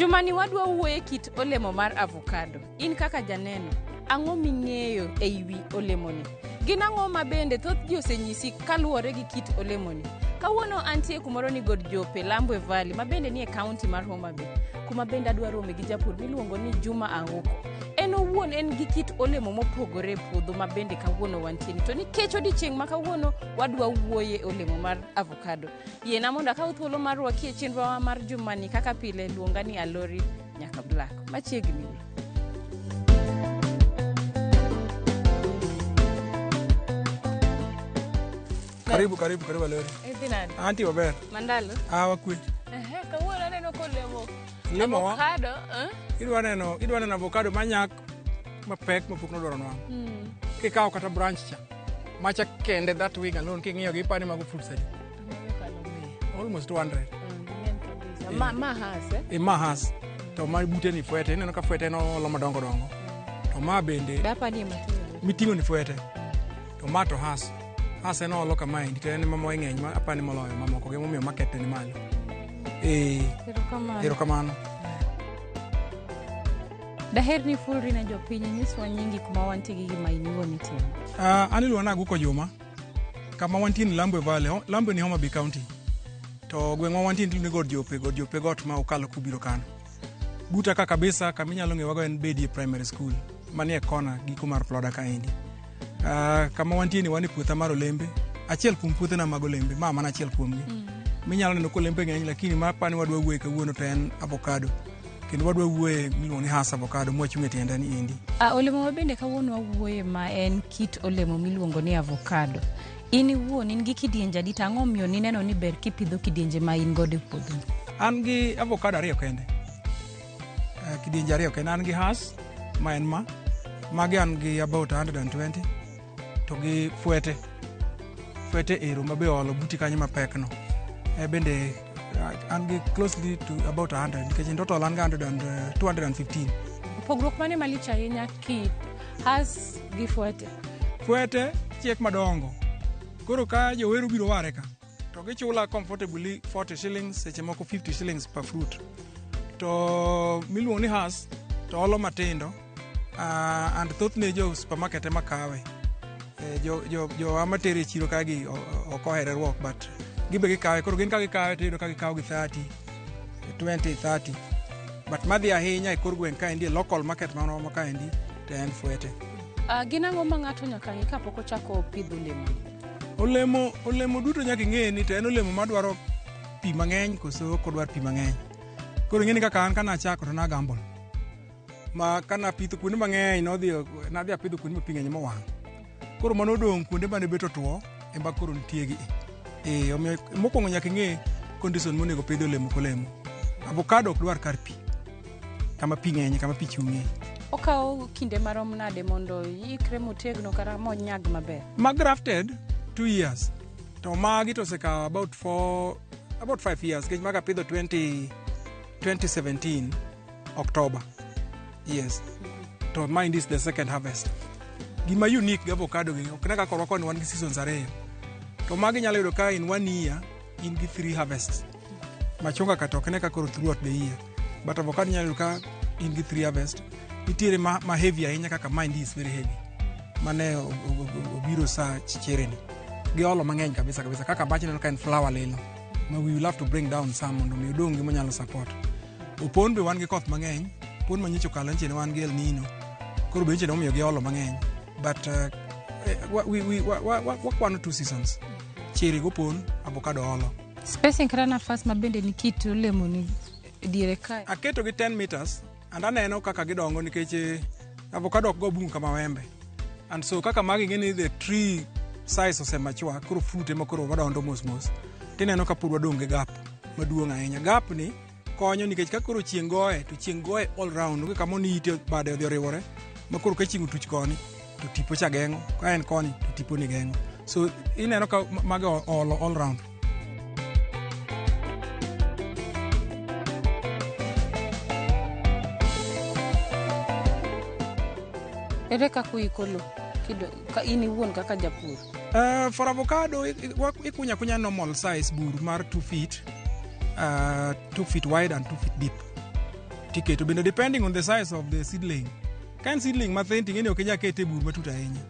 Jumani wadwa wuoye kit olemo mar avocado. In kaka janeno, ang'o ming'eyo ei wi olemoni? Gin ang'o ma bende thoth ji osenyisi kaluwore gi kit olemoni? Kawuono antie kumoro ni God Jope, Lambwe Valley, ma bende nie kaunti mar Homa Bay, kuma bende adwa rome gi japur miluongo ni Juma Aoko. En owuon en gi kit olemo mopogore e puodho ma bende kawuono wantie ni. To nikech odiechieng' ma kawuono wadwa wuoye olemo mar avocado. Yiena mondo akaw thuolo mar rwaki e chenrowa mar jumani kaka pile luonga ni Alori nyaka Black. Machiegni. Karibu, karibu, karibu Alori. Idhi nade? Anti maber. Mandalo? Ah, wakwe. Ehe, kawuono aneno kolemo Lemo wa. avocado, eh? Idwa neno avocado manyak mapek mapok nodwaro nwang'o. Kikawo kata branch cha. Macha kende that wing alone king'iyo gi ipani mago fruits adi. Almost 200. Ma Hass, eh? E ma Hass. To ma bute ni fuete, ineno ka fuete en olo madongo dongo. To ma bende Dapa ni ema ting'o. Miting'o ni fuete. To ma to Hass. Hass en olo kamaendi to en ema moye ng'eny ma apani moloyo mamoko gi emomiyo market ne ni malo. Eh, Erokamano. Erokamano. Daher ni fulri ne jopiny inyiswa nyingi kuma wantie gi gima in iwuon itimo. An iluonga ni Aguko Juma. Kama wantie ni Lambwe Valley, Lambwe ni Homa Bay County. To gweng' ma wantie ni God Jope, God Jope got ma ukalo kubiro kano. Buta ka kabisa kama inyalo ng'ewago en Bedie Primary School, manie kona giko mar Ploda kaendi. Kama wantie ni wan e puotha mar olembe, achiel kuom puothena mag olembe, ma mana achiel kuomgi. Minyalo neno ka olembe ng'eny lakini ma apani wadwa wuoye kawuono to en avocado. Kendo wadwa wuoye miluongo ni Hass avocado mwachung' e tiende ni endi. Olemo ma bende kawuono wawuoye ma en kit olemo miluongo ni avocado. In iwuon in gi kidienje adi to ang'o omiyo nineno ni ber kipidho kidienje ma in godo e puodho? An gi avocado ariyo kende. Kidienje ariyo kende. An gi Hass ma en ma. Magi an gi about 120 to gi fuete. Fuete ero ma be olo buti kanyo mapek no. E bende an gi closely to about 100 nikech in total an gi 100 and, 215. Pogruok mane malich ahinya kit Hass gi fuete? Fuete chiek madongo. Koro ka jowero biro ware ka to gichula comfortably 40 shillings seche moko 50 shillings per fruit. To miluongo ni Hass to olo matindo and thothne jo supermarket ema kawe. Jo matere e chiro ka gi ok ohere ruok but gibe gikawe koro gin ka gikawe to iyudo ka gikawo gi 30 20 30 but madhi ahinya e kor gweng' kaendi e local market manwa kaendi to en fuete. Gin ang'o ma ng'ato nyaka ng'i kapok ochako pidho olemo? Olemo duto nyaka ing'e ni to en olemo madwaro pi mang'eny koso ok odwar pi mang'eny. Koro ing'e ni kaka an kanachako to nagamble. Ma kanapitho kuonde mang'eny nodhi nadhi apidho kuonde ma pi ng'eny mowang'. Koro mano odong' kuonde mane bet otuo ema koro nitie gi. Omiyo mokwongo nyaka ing'e condition monego pidhe olemo kolemo. Avocado ok dwar kar pi. Kama pi ng'enye, kama pi chung'e. Okawo kinde marom nade mondo ikre motegno kata monyag maber? Ma grafted 2 years. To magi to osekawo about 4 about 5 years nikech mago apidho 20 2017 October. Yes. To mine is the second harvest. Gima unique gi avocado gi ok ne kaka orwako ni wan gi seasons ariyo. To magi inyalo yudo ka in one year in gi three harvests. Machunga kata ok ne ka koro throughout the year. But avocado inyalo yudo ka in gi three harvest. Nitiere ma heavy ahinya kaka mine is very heavy. Mane obiro sa chereni. Giolo mang'eny kabisa kabisa kaka macha ineno ka en flower lilo. Ma we will have to bring down some mondo mi odong' gi monyalo support. Opon be wan gi koth mang'eny. Opon manyocha okalo nyiche ne wan gi El Nino. Koro be nyiche nomiyo giolo mang'eny. But wakwano two seasons. Chere gopon, avocado olo. Spacing kata nafas ma bende ni kit olemo ni diere kae. Aketo gi 10 meters and aneno kaka gidongo nikech avocado ok go bungu kama wembe. And so kaka magi ing'e ni the tree size osemature, koro fruit ema koro wadondo mos mos. Tineno ka pod wadong' gi gap maduong' ahinya. Gap ni konyo nikech ka koro chieng' goye to chieng' goye all round. Onge kama ni ite bade odhi oriwore ma koro ka chieng' otuch koni to tipo cha geng'o, ka en koni to tipo ni geng'o. So ineno ka mago olo all round. Ere kaka uiko lo ka in iwuon kaka japur? For avocado ikunyo akunya normal size bur mar 2 feet, 2 feet wide and 2 feet deep. Tiketo bende depending on the size of the seedling. Ka en seedling mathin, ting'eni ok inyal kete e bur matut ahinya.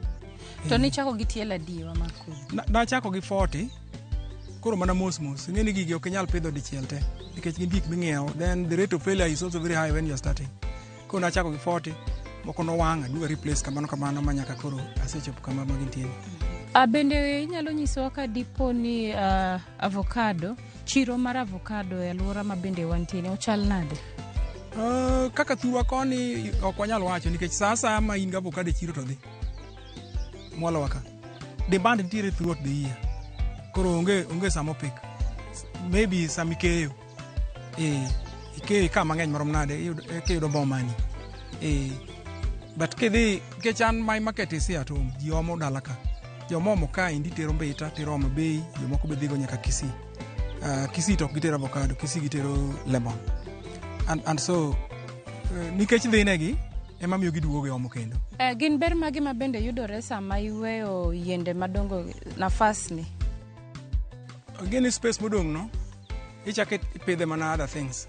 To nichako gi tielo adiwa mar kodhi? Nachako gi 40. Koro mana mos mos. Ing'e ni gigi ok inyal pidho dichiel te nikech gin gik ming'iewo. Then the rate of failure is also very high when you are starting. Koro nachako gi 40, moko nowang', aduogo replace kamano kamano ma nyaka koro asechopo kama ma gintie. A bende inyalo nyisowa ka dipo ni avocado, chiro mar avocado e alwora ma bende wantie ni ochal nade? Kaka thurwa koni ok wanyal wacho, nikech sa asaya ma in gi avocado e chiro to dhi mwalowa ka. Demand nitiere throughout the year. Koro onge sama opik. Maybe sama ikeyo. Ikeyo ika mang'eny marom nade, eka iyudo more money. But kidhi, nikech an my market is here at home, ji omo dala ka. Joma omo ka endi tero Mbita, tero Homa Bay, jomoko be dhigo nyaka Kisii. Kisii to ok gitero avocado, Kisii gitero lemon. And so, nikech dhinegi, ema miyo giduogo gi omo kendo. Gin ber mage ma bende yudore sama iweyo yiende madongo nafas ni? Gini space modong' no, ichako ipidhe mana other things.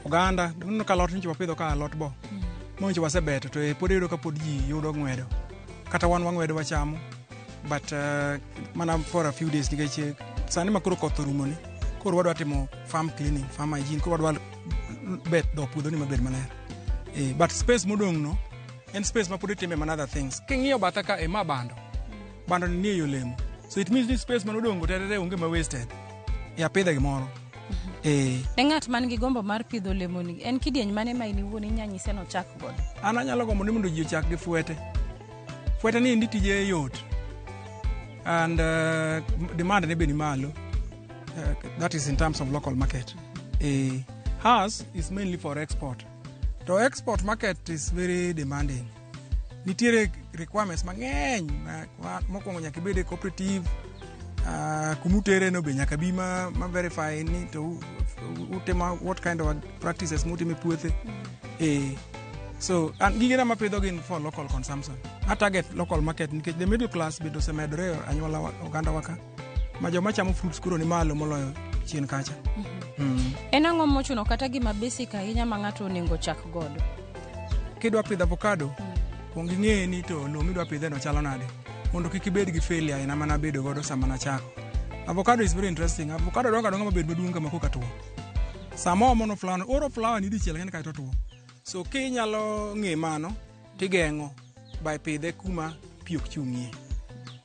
Oganda, ineno ka alot nyocha wapidho ka alot bo. Nyocha wasebeto to pod iyudo ka pod ji yudo ng'wedo. Kata wan wang'wedo wachamo. But mana for a few days, nikech sani ma koro koth orumo ni, koro wadwa timo farm cleaning, farm hygiene, koro wadwa bet do puodho ni mabed maler. But space modong' no en space ma pod itime mana other things. King'iyo bathe ka, ma bando. Bando ni nie olemo. So it means ni space manodong' go te onge ma wasted. Apidhe gimoro. Ne ng'at man gi gombo mar pidho olemoni, en kidieny mane ma in iwuon inya nyise nochak godo? An anyalo gombo ni mondo ji ochak gi fuete. Fuete ni endi tije yot. And demand ne be ni malo. That is in terms of local market. Ours is mainly for export. To export market is very demanding. Nitiere requirements mang'eny. Mokwongo nyaka ibed e cooperative. Kumutere no be nyaka bi ma verify ni to utimo what kind of practices mutimo e puothe. So an gigena mapidho gin for local consumption. A target local market nikech the middle class bende osemedore e anyuola oganda wa ka. Ma joma chamo fruits koro ni malo moloyo chien kacha. En ang'o mochuno kata gima basic ahinya ma ng'ato onego chak godo? Kidwa pidho avocado, kuong ing'e ni to lowo midwa pidhe no chalo nade, mondo kik ibed gi failure aina mana bedo godo sama nachako. Avocado is very interesting. Avocado dongo adonga mabed maduong' kama koka tuo. Sama oomo no flower no, oro flower ni dichiel kende kaeto otuo. So kinyalo ng'e mano, tigeng'o by pidhe kuma pi ok chung'ie.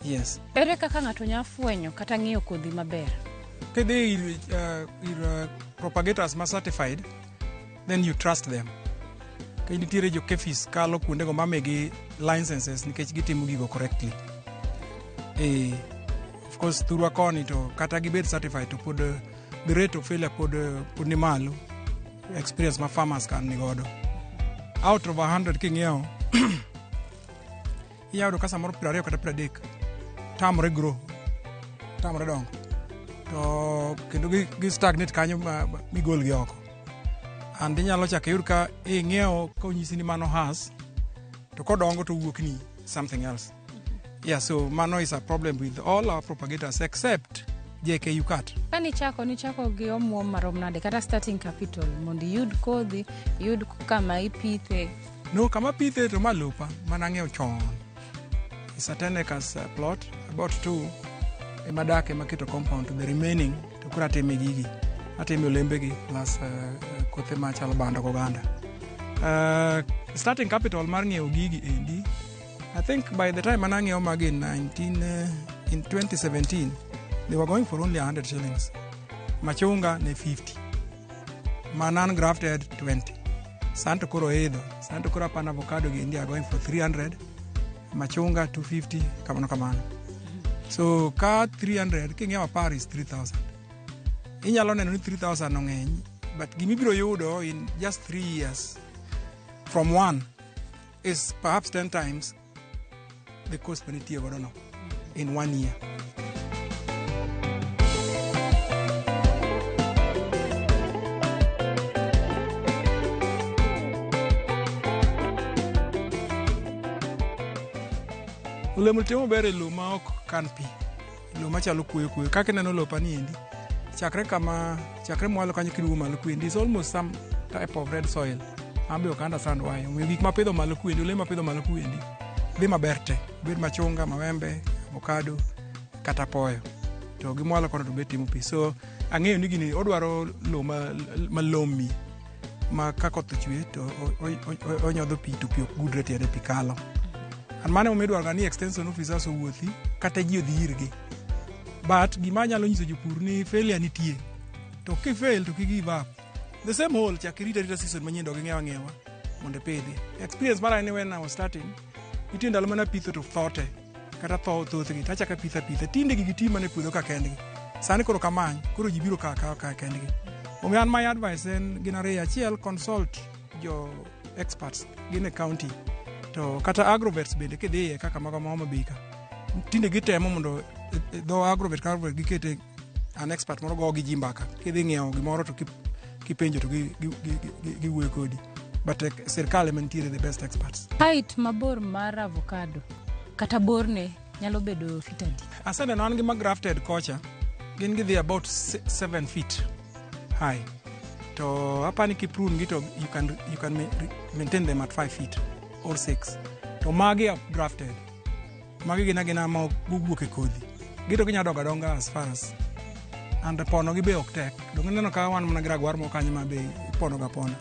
Yes. Ere kaka ng'ato nya fwenyo kata ng'iyo kodhi maber? Kidhi ir propagators ma certified, then you trust them. Ka nitiere jo KEPHIS kalo kuondego mamigi licenses nikech gitimo gigo correctly. Of course thurwa koni to kata gibed certified to pod the rate of failure pod ni malo. Experience ma farmers kan ni godo. Out of 100 king'iewo, inyalo yudo ka samoro 20 kata 30 tamore grow, tamore dongo. To kendo gi stagnate kanyo ma migolgi oko. And inyalo chako iyud ka ing'iewo ka onyisi ni mano Hass, to kodongo to wuok ni something else. Yeah, so mano is a problem with all our propagators except JKU CAT. Ka nichako gi omuom marom nade kata starting capital mondo iyud kodhi, iyud kama ipithe? No, kama pithe to ma lopa mana ng'iewo chon. It's a 10 acres plot, about two ema dak ema keto compound to the remaining to koro atime gigi. Atime olembegi plus kothe machalo bando goganda. Starting capital mar ng'iewo gigi endi, I think by the time mana ng'iewo magi in 19, in 2017, they were going for only 100 shillings. Machunga ne 50. Ma non-grafted 20. Sani to koro idho. Sani to koro apano avocado gi endi are going for 300. Machunga 250, kamano kamano. So ka 300 king'iewo apar is 3000. Inyalo neno ni 3000 ong'eny, but gimibiro yudo in just 3 years from one is perhaps 10 times the cost manitiyo godo no in one year. Olemo timo maber e lowo ma ok kan pi, lowo machalo kuoyo kuoyo. Kaka ineno lopa ni endi, chakre kama chakre mwalo kanyo kiduogo malo kuendi is almost some type of red soil. An be ok understand why. Omiyo gik mapidho malo kuendi, olemo mapidho malo kuendi dhi maber te. Obed machunga, mawembe, avocado kata apoyo. To gi mwalo kono to be timo pi. So ang'eyo ni gini odwaro lowo malomi ma ka koth ochwe to onyodho pi to pi ok gudre tiende, pi kalo. And mano emomiyo idwaro ga ni extension officers owuothi kata ji odhi irgi. But gima anyalo nyiso jopur ni failure nitie. To kifail to kik give up. The same hole chak irit arita season manyien dog ing'iew ang'iewa mondo ipidhi. Experience mara ni when I was starting, nitie ndalo mana pitho to tho te kata tho thothgi to achako apitho apitha. Tinde gigi ti mana e puodho ka kendgi. Sani koro kamany, koro ji biro kawo ka kendgi. Omiyo an my advice en gin ariyo. Achiel, consult jo experts gin e county. To kata agrovets bende kidhiye kaka mago ma Homa Bay ka. Tinde gitemo mondo dho agrovet ka agrovet gikete an expert moro go gi ji mbaka. Kidhi ng'iewo gimoro to kipenjo to giwuoyo kodi. But sirkal ema nitiere the best experts. Height mabor mar avocado kata borne nyalo bedo feet adi? Aseneno an gi ma grafted kocha, gin gidhi about 7 feet high. To apani kiprune gi to you can maintain them at 5 feet or 6. To magi are grafted. Magi gin agina ma owuok e kodhi. Gi to ginya dongo adonga as far as and pono gi be ok tek. Donge ineno ka wan mana gi ragwar moko kanyo ma be ipono ga pona.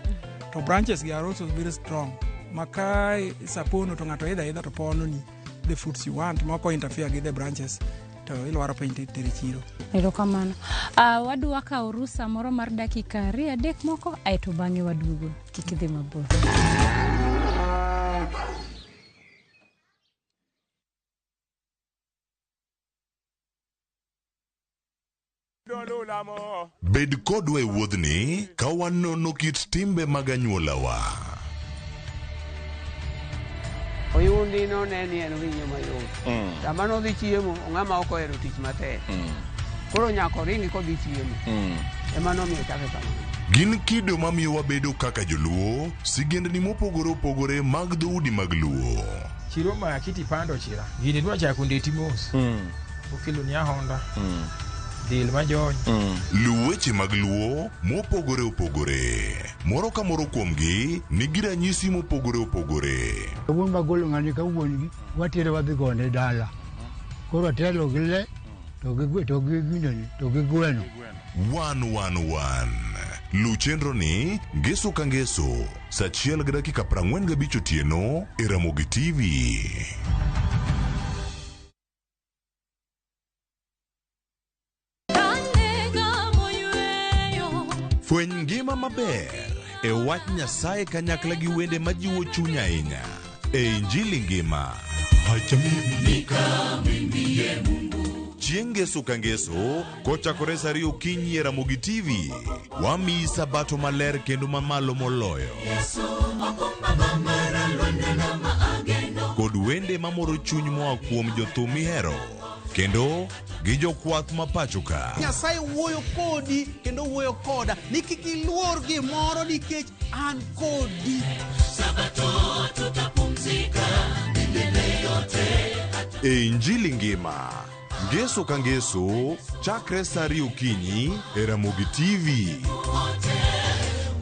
To branches gi are also very strong. Ma ka isapono to ng'ato idho aidha to pono ni the fruits you want ma ok interfere gi the branches to ilwaro piny to itere chiro. Erokamano. Wadwa kawo rusa moro mar dakika 2 3 moko aeto bang'e waduogo. Kik idhi mabor. Bed kodwa e wuodhni ka wanono kit timbe mag anyuolawa. Oyundi none ni en winyo mayot. Sama nodhi chiemo, ng'ama ok ohero tich matek. Koro nyaka oringi kodhi chiemo. Ema nomiyo chake kamano. Gin kido mamiyo wabedo kaka joluo, sigendni mopogore opogore mag dhoudi mag luo. Chiro maki tipando chira. Gini dwa chako ndeti mos. Okelo ni ahonda. Del majony. Luw weche mag luo mopogore opogore. Moro ka moro kuomgi nigi ranyisi mopogore opogore. Wuon magolo ng'ani ka wuon gi watere wadhi gone dala. Koro atelo gi le to gi to gi ginene to gi gweno. 111. Luw chenro ni ngeso ka ngeso sa 1:45 otieno e Ramogi TV. Fweny ngima maber e wach Nyasaye kanyakla gi wende majiwo chuny ahinya e Injili ngima. Chieng' ngeso ka ngeso kochakore sa 2 okinyi e Ramogi TV, wamiyi sabato maler kendo mamalo moloyo. Kod wende mamoro chuny moa kuom jothum mihero kendo gi jokwath ma pacho ka. Nyasaye wuoyo kodi kendo wuoyo koda ni kik iluor gimoro nikech an kodi. E Injili ngima, ngeso ka ngeso, chakre sa 2 okinyi e Ramogi TV.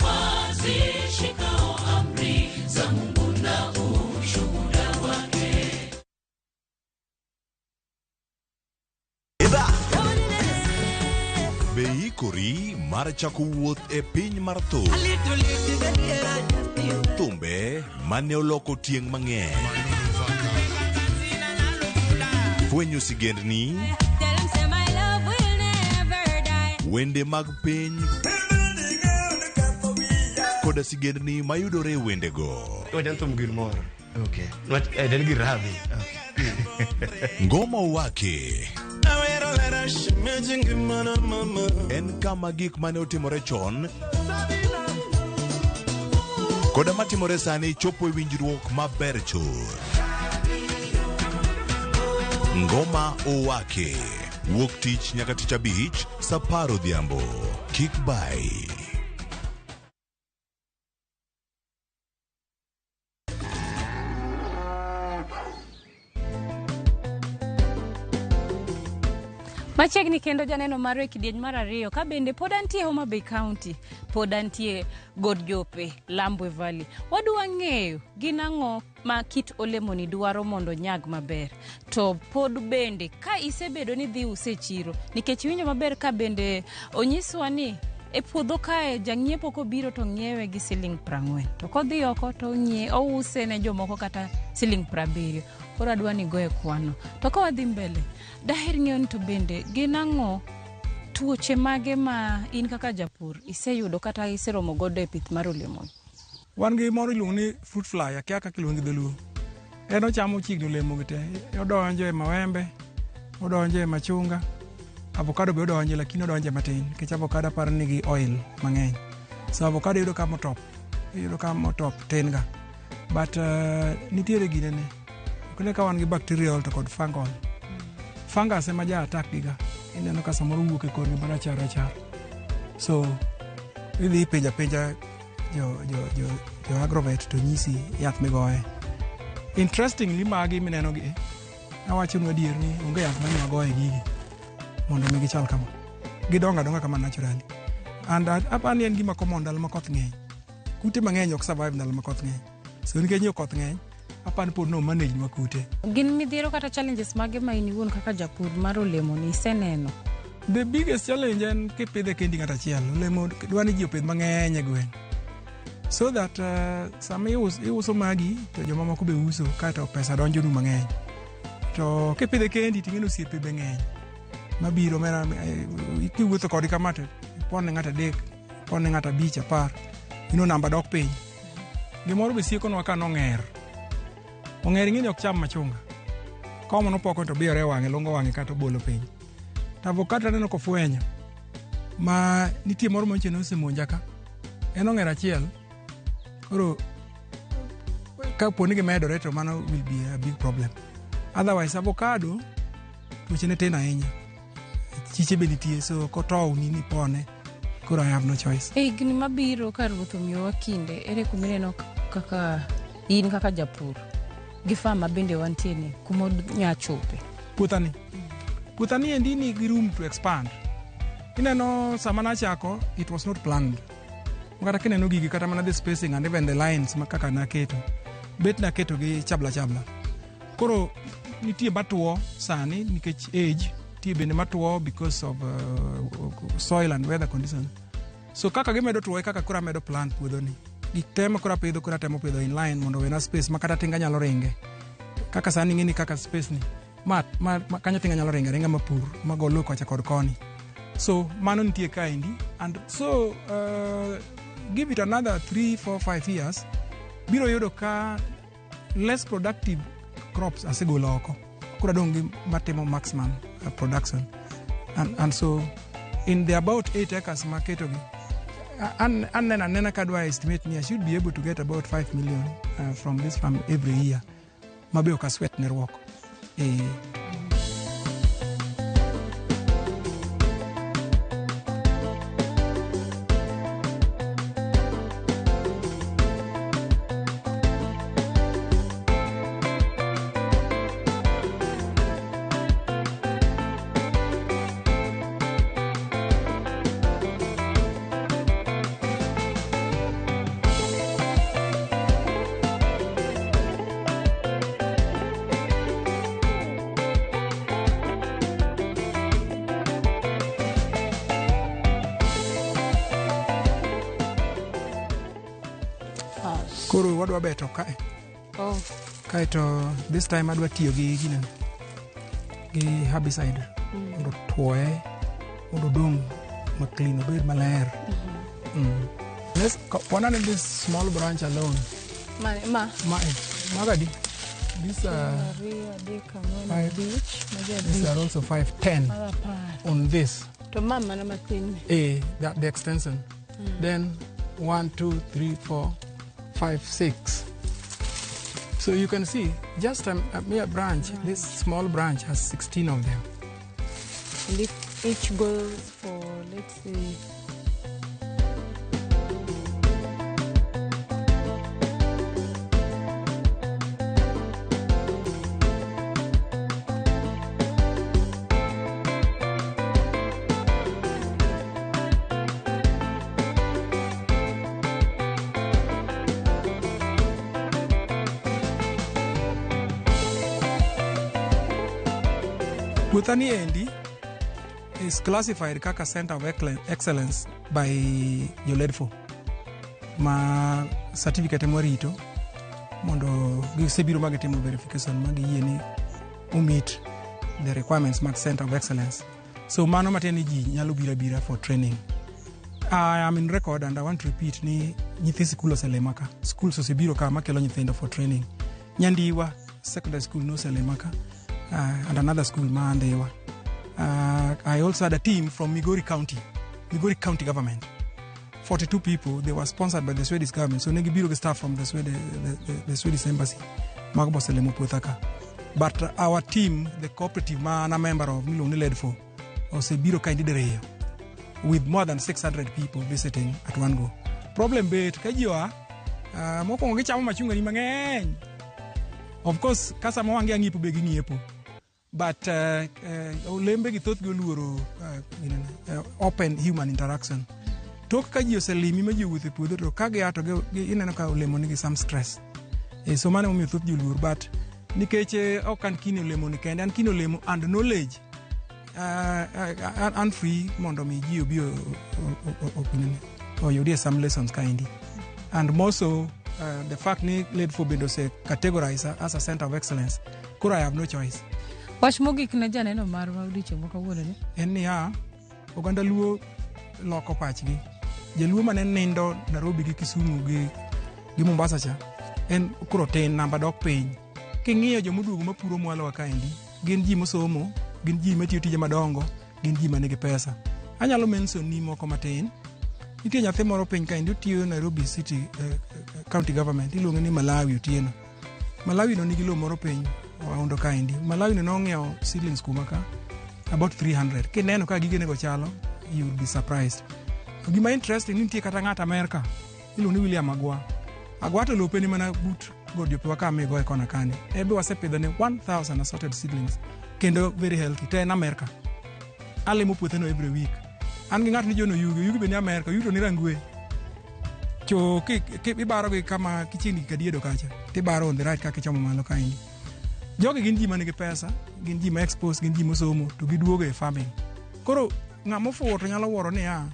Wazishikao amri za Mungu na ushuhuda wake. Be ikori mar chako wuoth e piny mar thum? Thumbe mane oloko tieng' mang'eny. Fwenyo sigendni, wende mag piny koda sigendni mayudore e wendego. Wacha thum gir moro. Okay. Nwach en gir radhi. Ngoma Owake en kama gik mane otimore chon koda matimore sani chopo e winjruok maber chuth. Ngoma Owake wuok tich nyaka tich abich sa 10 odhiambo. Kik bai. Machiegni kendo janeno marwa e kidieny mar ariyo ka bende pod antie Homa Bay County, pod antie God Jope, Lambwe Valley. Wadwa ng'eyo gin ang'o ma kit olemoni dwaro mondo nyag maber. To pod bende ka isebedo ni dhi use e chiro, nikech iwinjo maber ka bende onyiswa ni e puodho kae jang'iepo kobiro to ng'iewe gi siling 40 to kodhi oko to ouse ne jomoko kata siling 70. Koro adwa ni goye kwano. To ka wadhi mbele, daher ng'eyo ni to bende gin ang'o tuoche mage ma in kaka japur iseyudo kata iseromo godo e pith mar olemo? Wan gi moro iluongo ni fruit fly, akia kaka iluonge gi dholuo. En ochamo chiegni olemo gi te. Odonjo e mawembe, odonjo e machunga, avocado be odonje lakini odonje matin nikech avocado aparo ni nigi oil mang'eny. So avocado iyudo ka motop, iyudo ka motop tin ga. But nitiere ginene, ok ne ka wan gi bacterial to kod fungal. Fungus ema ja attack gi ga. Ineno ka samoro wuok e korgi marachar rachar. So idhi ipenjo apenja jo agrovet to nyisi yath migoye. Interestingly magi mineno gi, awachonu adier ni onge yath mane wagoye gigi mondo mi gichal kama. Gidongo adonga kama naturally. And apani en gima common ndalo ma koth ng'eny. Kute mang'eny ok survive ndalo ma koth ng'eny. So nikech nyo koth ng'eny, apani pod no manage nwa kute. Gin midhiero kata challenges mage ma in iwuon kaka japur mar olemo ni iseneno? The biggest challenge en kipidhe kendi ng'at achiel. Olemo dwa ni ji opidh mang'eny e gweng'. So that sama iuso magi to jomamoko be uso kaeto pesa donjonu mang'eny. To kipidhe kendi ting'e ni osiepe be ng'eny mabiro mera kiwuotho kodgi kama to ipon ne ng'ato 3, ipon ne ng'ato 5, 10, ino namba dok piny. Gimoro be siekonwa ka nong'er. Ong'er ing'e ni ok cham machunga. Komo nopoko to biyore e wang'e, lungo wang'e kaeto obolo piny. To avocado aneno kofwenyo ma nitie moro manyocha nosemonja ka. En ong'er achiel. Koro kapo ni gimedore to mano will be a big problem. Otherwise avocado tuoche ne tin ahinya. Chiche be nitie so kotow ni nipone. Koro I have no choice. E higni mabiro ka ruoth omiyowa kinde, ere kuma ineno kaka in kaka japur gi farm ma bende wantie ni kuma nya chope? Puothani. Puothani endi nigi room to expand. Ineno sama nachako, it was not planned. Kata kineno gigi kata mana the spacing and even the lines ma kaka naketo. Bet naketo gi chabla chabla. Koro nitie matuo sani nikech age, nitie bende matuo because of soil and weather conditions. So kaka gimedo tuo e kaka koro amedo plant puodho ni. Gik te ma koro apidho koro atemo pidho in line mondo owena space ma kata tinga nyalo ringe. Kaka sani ing'e ni kaka space ni ma kanyo tinga nyalo ringe aringa mapur mago lowo kocha kod koni. So mano nitie kaendi and so give it another 3, 4, 5 years biro yudo ka less productive crops asegolo oko. Koro adong' gi matimo maximum production. And so in the about 8 acres maketogi, aneno anena kadwa estimate ni I should be able to get about 5 million from this farm every year. Mabe ok aswet ne ruok. Koro wadwa beto kae. Oh. Kaeto this time adwa tiyo gi ginene. Gi herbicide. Mondo tuoye, mondo odong' ma clean, obed maler. Let's one this small branch alone. Ma. Ma, magadi. These are 5. These are also 5, 10 on this. To ma mana matin. The extension. Then 1, 2, 3, 4, 5, 6. So you can see just a mere branch, this small branch has 16 of them. And if each goes for, let's see. Puotha ni endi is classified kaka center of excellence by Joledfo, ma certificate mwarito mondo gisebiro ma gitimo verification ma giyie ni umeet the requirements mag center of excellence. So mano matiende ni ji nyalo biro abira for training. I am in record and I want to repeat ni nyithi sikul oselima ka. Schools osebiro ka makelo nyithindo for training. Nyandiwa Secondary School noselima ka and another school ma Ndhiwa. I also had a team from Migori County, Migori County government. 42 people, they were sponsored by the Swedish government. So negibiro gi staff from the Swedish embassy. Mago boselimo puotha ka. But our team, the cooperative ma an a member of, miluongo ni LEDFO, osebiro ka endi diriyo with more than 600 people visiting at one go. Problem bet ka ji oa, mokwongo gichamo machunga ni mang'eny. Of course, ka sama wangi ang'iepo be ging'iepo. But olembe gi thothgi oluoro open human interaction. Tok ka ji oselimi ma ji owuotho e puodho to ka gia to ineno ka olemo nigi some stress. So mano emomiyo thoth ji oluor, but nikech ok an keen olemo ni kende, an keen olemo and knowledge, an free mondo mi ji obi oyudie some lessons kaendi. And more so, the fact ni LEDFO bende ose categorize as a center of excellence, koro I have no choice. Wach mogik ne janeno marwa odiochieng' ma kawuono ni? En niya, oganda Luo loko pachgi. Jaluo mane nindo Nairobi gi Kisumu gi Mombasa cha, en koro tin, namba dok piny. King'iyo jomoduogo mapuro mwalowa kaendi, gin ji mosomo, gin ji matiyo tije madongo, gin ji manigi pesa. Anyalo mention ni moko matin. Nitie nyathi moro piny kaendi otiyo Nairobi City County Government, iluonge ni Malawi Otieno. Malawi no nigi lowo moro piny Waundo kaendi. Malawi no nong'iewo seedlings kuma ka about 300. Kineno ka gigene go chalo, you will be surprised. To gima interesting ni nitie kata ng'at Amerka iluongo ni William Agwa. Agwa to lope ni mana but god jopewa ka migo e kona kani. Ebe wasepidho ne 1000 assorted seedlings kendo very healthy. To en Amerka. Alimo puothe no every week. An gi ng'ato ni John Oyugi, Oyugi be ni Amerka, Oyugi to ni Rangwe. Cho ibaro gi kama kichiegni gi Kadiedo kacha, tibaro on the right kaka ichomo malo kaendi. Jogi gin ji manigi pesa, gin ji ma expose, gin ji mosomo, to giduogo e farming. Koro ng'ama ofuwo to nyalo wuoro niya,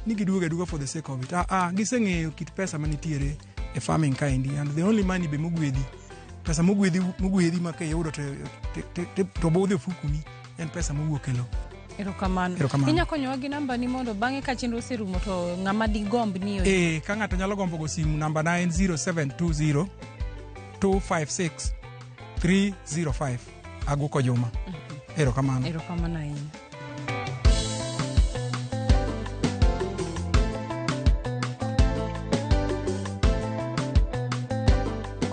ni giduogo aduoga for the sake of it. Ah, giseng'eyo kit pesa manitiere e farming kaendi, and the only money be mogwedhi. Pesa mogwedhi, mogwedhi ma kiyudo to budho e ofukuni en pesa mowuok e lowo. Erokamano. Erokamano. Inya konyowa gi namba ni mondo bang'e ka chenro oserumo to ng'ama digomb ni Ka ng'ato nyalo gombo go simu, namba na en 0720 256 305. Aguko Juma. Erokamano. Erokamano ahinya.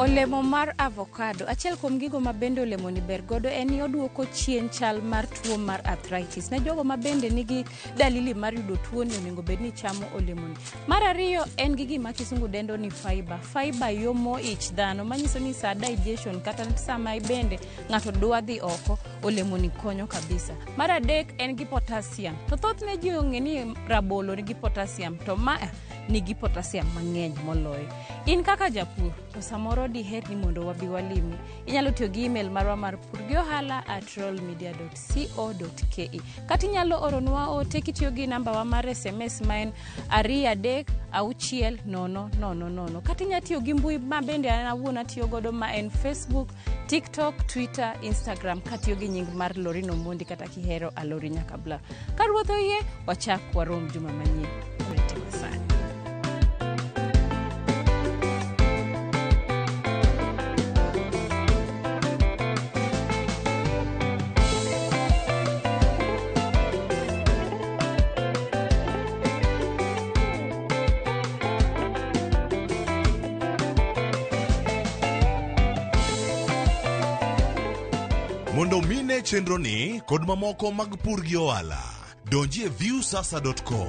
Olemo mar avocado, achiel kuom gigo ma bende olemo ni ber godo en ni oduoko chien chal mar tuo mar arthritis. Ne jogo ma bende nigi dalili mar yudo tuo ni, onego bed ni chamo olemo ni. Mar ariyo, en gi gima kisungu dendo ni fiber. Fiber yomo ich dhano, manyiso ni sa digestion kata sama bende ng'ato dwa dhi oko, olemo ni konyo kabisa. Mar adek, en gi potassium. To thothne ji ong'e ni rabolo nigi potassium, to ma nigi potassium mang'eny moloyo. In kaka japur to samoro diher ni mondo wabi walimi, inyalo tiyo gi email marwa mar purgiohala@royalmedia.co.ke, kata inyalo oronwa ote kitiyo gi namba wa mar SMS ma en 236 000, kata inyalo tiyo gi mbui ma bende an awuon atiyo godo ma en Facebook, TikTok, Twitter, Instagram, katiyo gi nying mar Lorino Mondi, kata kihero Alori Nyakabla. Ka Ruoth oyie, wachak warom juma manyien. Oritewa sani. Mondo mine chenro ni kod mamoko mag pur gi ohala, donji e viusasa.com.